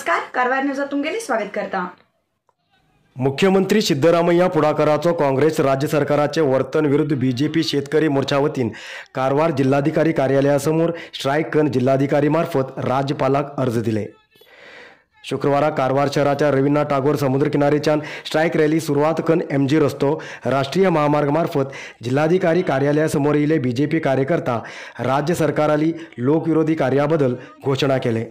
नमस्कार, कारवार न्यूजात तुमगेले स्वागत करता। मुख्यमंत्री सिद्धरामय्या पुढाकाराचो काँग्रेस राज्य सरकाराचे वर्तन विरुद्ध बीजेपी शेतकरी मोर्चा वतीन कारवार जिल्हाधिकारी कार्यालयासमोर स्ट्रायक करून जिल्हाधिकारी मार्फत राज्यपालाक अर्ज दिले। शुक्रवारा कारवार शहराच्या रवींद्रनाथ टागोर समुद्रकिनारेच्यान स्ट्रायक रॅली सुरवात करून एमजी रस्तो राष्ट्रीय महामार्ग मार्फत जिल्हाधिकारी कार्यालयासमोर येयले बीजेपी कार्यकर्ता राज्य सरकाराली लोकविरोधी कार्याबद्दल घोषणा केले।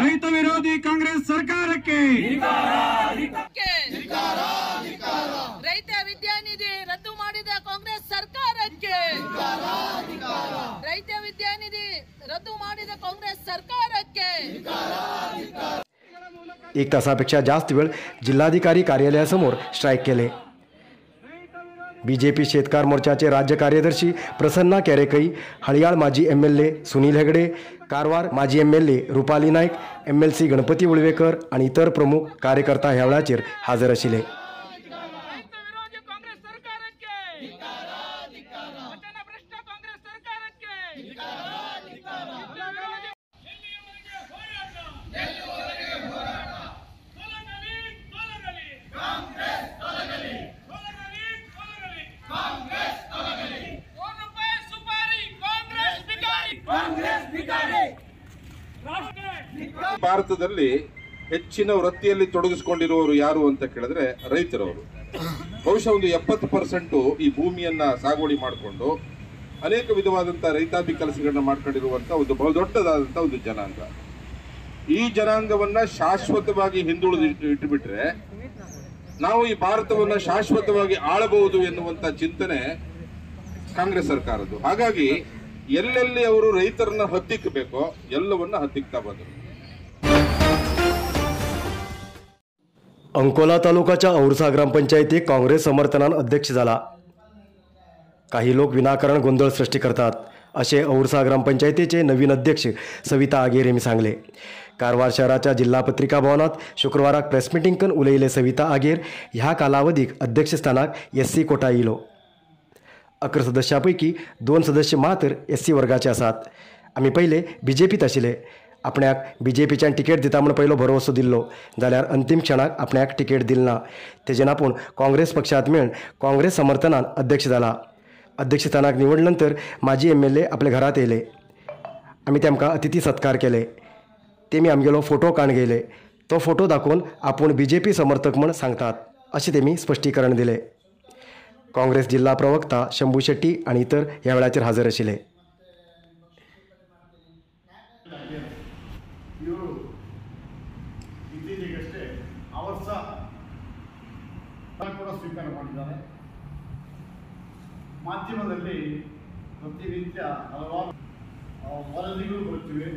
ರೈತ ವಿರೋಧಿ ಕಾಂಗ್ರೆಸ್ ಸರ್ಕಾರಕ್ಕೆ ರೈತ ವಿದ್ಯಾನಿಧಿ ರದ್ದು ಮಾಡಿದ ಕಾಂಗ್ರೆಸ್ ಸರ್ಕಾರಕ್ಕೆ, ರೈತ ವಿದ್ಯಾನಿಧಿ ರದ್ದು ಮಾಡಿದ ಕಾಂಗ್ರೆಸ್ ಸರ್ಕಾರಕ್ಕೆ। एक तासापेक्षा जास्त वेळ जिल्हाधिकारी कार्यालयासमोर स्ट्राईक केले। बीजेपी शेतकार मोर्चाचे राज्य कार्यदर्शी प्रसन्ना केरेकई, हळियाळ माजी MLA Sunil Hegde, Karwar माजी MLA Rupali Naik, MLC Ganpati Ulvekar आणि इतर प्रमुख कार्यकर्ता ह्या वेळाचेर हजर आशिल्ले। ಭಾರತದಲ್ಲಿ ಹೆಚ್ಚಿನ ವೃತ್ತಿಯಲ್ಲಿ ತೊಡಗಿಸಿಕೊಂಡಿರುವವರು ಯಾರು ಅಂತ ಕೇಳಿದ್ರೆ ರೈತರವರು. ಬಹುಶಃ ಒಂದು 70% ಈ ಭೂಮಿಯನ್ನ ಸಾಗುವಳಿ ಮಾಡಿಕೊಂಡು ಅನೇಕ ವಿಧವಾದಂಥ ರೈತಾಪಿ ಕೆಲಸಗಳನ್ನ ಮಾಡ್ಕೊಂಡಿರುವಂಥ ಒಂದು ಬಹುದೊಡ್ಡದಾದಂಥ ಒಂದು ಜನಾಂಗ. ಈ ಜನಾಂಗವನ್ನ ಶಾಶ್ವತವಾಗಿ ಹಿಂದುಳಿದು ಇಟ್ಟುಬಿಟ್ರೆ ನಾವು ಈ ಭಾರತವನ್ನ ಶಾಶ್ವತವಾಗಿ ಆಳಬಹುದು ಎನ್ನುವಂಥ ಚಿಂತನೆ ಕಾಂಗ್ರೆಸ್ ಸರ್ಕಾರದ್ದು. ಹಾಗಾಗಿ ಎಲ್ಲೆಲ್ಲಿ ಅವರು ರೈತರನ್ನ ಹತ್ತಿಕ್ಕಬೇಕೋ ಎಲ್ಲವನ್ನ ಹತ್ತಿಕ್ತಾ ಬಂದರು. अंकोला तालुकाच्या औरसा ग्रामपंचायती काँग्रेस समर्थनान अध्यक्ष झाला। काही लोक विनाकारण गोंधळ सृष्टी करतात असे औरसा ग्रामपंचायतीचे नवीन अध्यक्ष सविता आगेर यांनी सांगले। कारवार शहराच्या जिल्हा पत्रिका भवनात शुक्रवाराक प्रेस मिटिंग करून उलयले सविता आगेर ह्या कालावधीक अध्यक्षस्थानाक SC Kota येयलो। 11 सदस्यांपैकी 2 सदस्य मात्र SC वर्गाचे आसात। आमी पयले बीजेपीत आशिल्ले, आपण्याक बीजेपीच्यान तिकेट दिता म्हूण पयलो भरवसो दिल्लो, जाल्यार अंतीम क्षणाक आपण्याक तिकेट दिल ना। तेजेन आपूण काँग्रेस पक्षात मेळून काँग्रेस समर्थनान अध्यक्ष जाला। अध्यक्षस्थानाक निवडले नंतर माजी MLA आपल्या घरात येयले, आमी तेमकां अतिथी सत्कार केले। तेमी आमगेलो फोटो काण घेयले, तो फोटो दाखोवन आपूण बीजेपी समर्थक म्हूण सांगतात अशें तेमी स्पश्टीकरण दिलें। काँग्रेस जिल्हा प्रवक्ता शंभू शेट्टी आनी इतर ह्या वेळाचेर हजर आशिल्ले। ಇತ್ತೀಚೆಗಷ್ಟೇ ಅವರ್ಸ ಕೂಡ ಸ್ವೀಕಾರ ಮಾಡಿದ್ದಾರೆ. ಮಾಧ್ಯಮದಲ್ಲಿ ಪ್ರತಿನಿತ್ಯ ಹಲವಾರು ವರದಿಗಳು ಬರುತ್ತಿವೆ.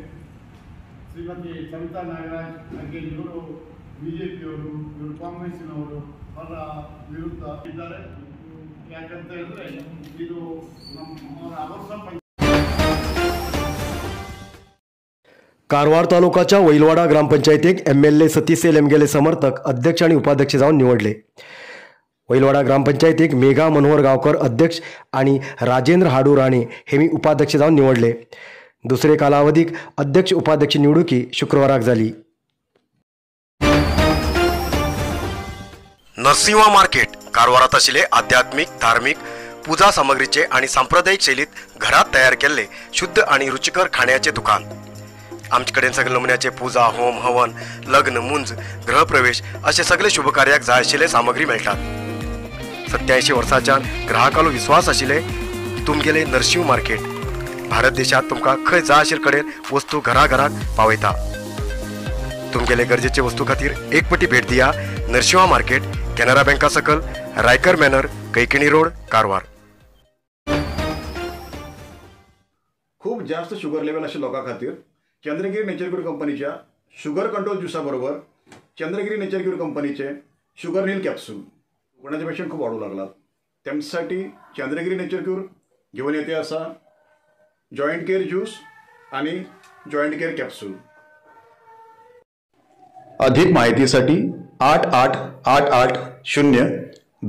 ಶ್ರೀಮತಿ ಸವಿತಾ ನಾಗರಾಜ್ ಹಾಗೆ ಇವರು ಬಿ ಜೆ ಪಿಯವರು, ಇವರು ಕಾಂಗ್ರೆಸ್ಸಿನವರು ಅವರ ವಿರುದ್ಧ ಇದ್ದಾರೆ. ಯಾಕಂತ ಹೇಳಿದ್ರೆ ಇದು ನಮ್ಮ ಅವರ್ಸ. कारवार तालुकाच्या वैलवाडा ग्रामपंचायतीक MLA Satish सेल एमगेले समर्थक अध्यक्ष आणि उपाध्यक्ष जावन निवडले। वैलवाडा ग्रामपंचायतीक मेघा मनोहर गावकर अध्यक्ष आणि राजेंद्र हाडू राणे हे मी उपाध्यक्ष जावन निवडले। दुसरे कालावधीक अध्यक्ष उपाध्यक्ष निवडणुकी शुक्रवाराक जाली। नरसिंहा मार्केट कारवारात आशिल्ले आध्यात्मिक, धार्मिक पूजा सामग्रीचे आणि सांप्रदायिक शैलीत घरात तयार केल्ले शुद्ध आणि रुचिकर खाण्याचे दुकान। आमचे कडेन सगळे नमुन्याचे पूजा, होम, हवन, लग्न, मुंज, गृहप्रवेश असे सगळे शुभकार्याक जाय आशिल्ले सामग्री मेळटात। 87 वर्सांच्यान ग्राहकालो विश्वास आशिल्ले तुमगेले नरसिंह मार्केट भारत देशात तुमकां खंय जाय आशिल्ले कडेन वस्तू घरा घराक पावयता। तुमगेले गरजेचे वस्तू खातीर एक पटी भेट दिया नरसिंहा मार्केट, केनरा बँका सकल, रायकर मॅनर, कैकिणी रोड, कारवार। खूप जास्त शुगर लेवल आशिल्ल्या लोकां खातीर चंद्रगिरी नेचर क्यूर कंपनीच्या शुगर कंट्रोल ज्युसा बरोबर चंद्रगिरी नेचर क्यूर कंपनीचे शुगर नील कॅप्सूल कोणाचे पेशंट खूप वाढू लागलात त्यांच्यासाठी चंद्रगिरी नेचर क्यूर घेऊन येते असा जॉईंट केअर ज्यूस आणि जॉईंट केअर कॅप्सूल। अधिक माहितीसाठी 8 8 8 8 0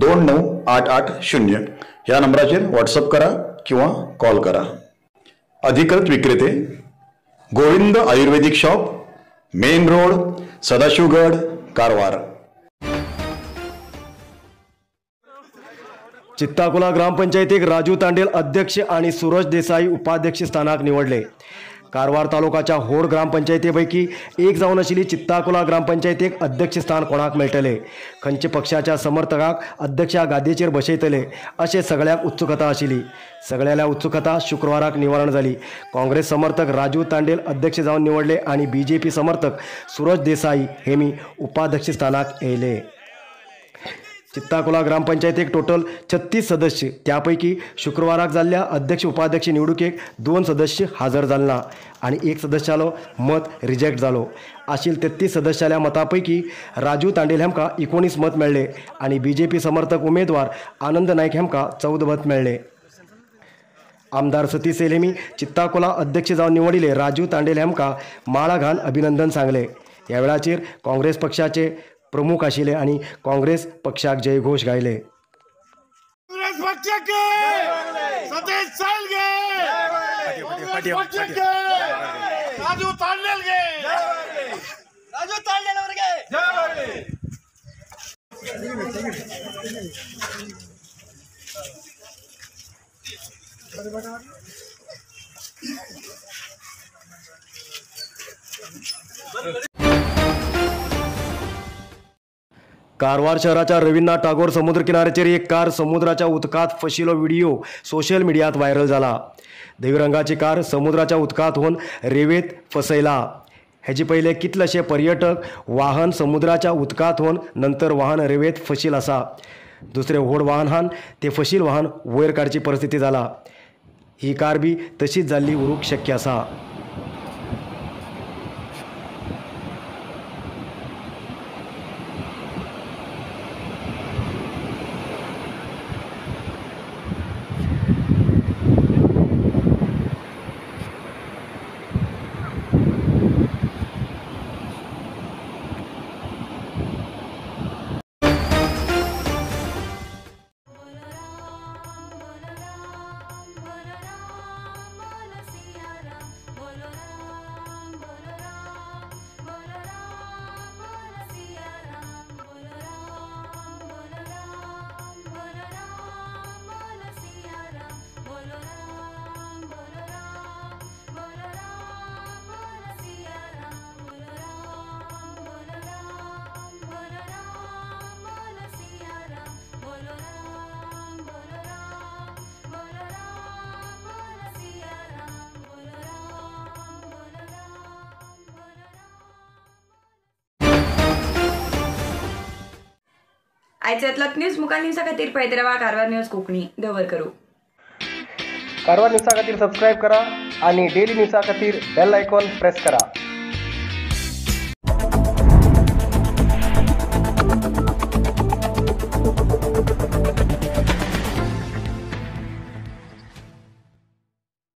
2 9 8 8 0 या नंबराचेर व्हॉट्सअप करा किंवा कॉल करा। अधिकृत विक्रेते Govind Ayurvedic shop, main road, Sadashivgad, Karwar. Chittakola ग्रामपंचायतीक Raju Tandel अध्यक्ष आणि सूरज देसाई उपाध्यक्ष स्थानाक निवडले. कारवार तालुकाच्या होड ग्रामपंचायतीपैकी एक जावन आशिल्ली चित्ताकोला ग्रामपंचायतीक अध्यक्षस्थान कोणाक मेळटले, खंयच्या पक्षाच्या समर्थकाक अध्यक्षा गादयेचेर बसयतले अशें सगळ्याक उत्सुकता आशिल्ली. सगळ्याल्या उत्सुकता शुक्रवाराक निवारण जाली. काँग्रेस समर्थक राजू तांडेल अध्यक्ष जावन निवडले आनी बीजेपी समर्थक सूरज देसाई हेमी उपाध्यक्ष स्थानाक येयले. चित्ताकोला ग्रामपंचायतीक टोटल 36 सदस्य, त्यापैकी शुक्रवाराक जाल्ल्या अध्यक्ष उपाध्यक्ष निवडणुकेक 2 सदस्य हजर जाले ना आनी 1 सदस्यालो मत रिजेक्ट जालो. आशिल 33 सदस्याल्या मतापैकी राजू तांडेल हेमकां 19 मत मेळ्ळे आनी बीजेपी समर्थक उमेदवार आनंद नायक हेमकां 14 मत मेळ्ळे. आमदार सतीश हेमी चित्ताकोला अध्यक्ष जावन निवडिल्ले राजू तांडेल हेमकां माळा घालून अभिनंदन सांगले. ह्या वेळाचेर काँग्रेस पक्षाचे प्रमुख आशिल्ले आनी काँग्रेस पक्षाक जयघोष गायले. काँग्रेस पक्षाके सतीश सैलगे, काँग्रेस पक्षाके राजू तांडेलगे, राजू तांडेल ಅವರಿಗೆ ಜೈ. कारवार शहराच्या रवींद्रनाथ टागोर समुद्र किनाऱ्याचेर एक कार समुद्राच्या उदकांत फशिलो व्हिडिओ सोशल मिडियात व्हायरल जाला. धवी रंगाची कार समुद्राच्या उदकांत होवन रेवेत फसयला. हेजे पयले कितलेशे पर्यटक वाहन समुद्राच्या उदकांत होवन नंतर वाहन रेवेत फशील आसा. दुसरे व्हड वाहनान ते फशील वाहन वयर काडची परिस्थिती जाला. ही कार बी तशीच जाल्ली उरूंक शक्य आसा. आयचे न्यूज मुखार न्यूजा खातीर पळयत रावा कारवार न्यूज कोंकणी. दवर करू. कारवार न्यूजा खातीर सबस्क्रायब करा आणि डेली न्यूजा खातीर बेल आयकॉन प्रेस करा.